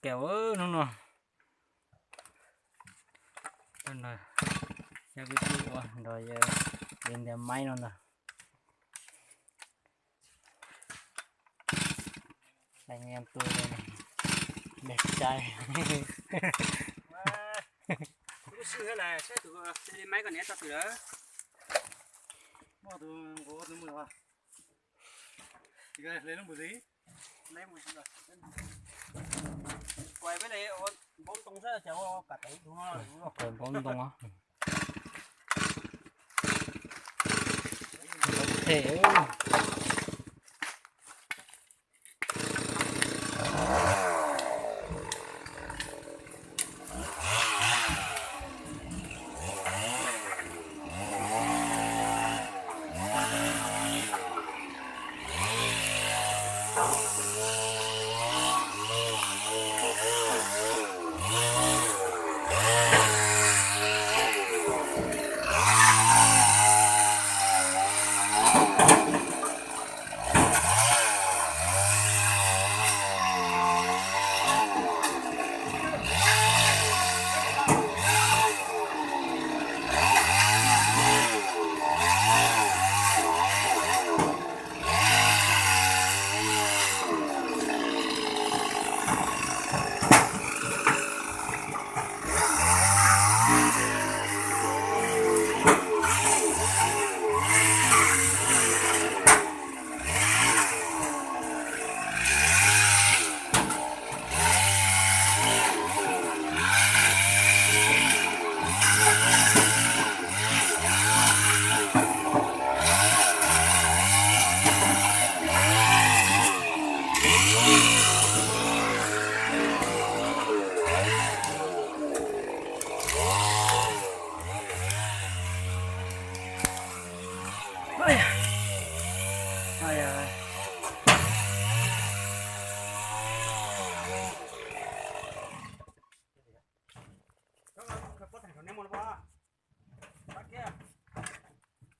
Kaum hnub no, yog peb pib ua nrog yawg Lis Ntias Maib no ntag. Leej yog tus dej cai. Lub sij hawm lawm saib tus Lis Maib koj niam txog twg lawm. Muaj tus nqus tus mus los. Hle lub npus zi. Kuais peb le npaub ntoo xwb, cas ua kam tau tus no. Kuais npaub ntoo os. Them.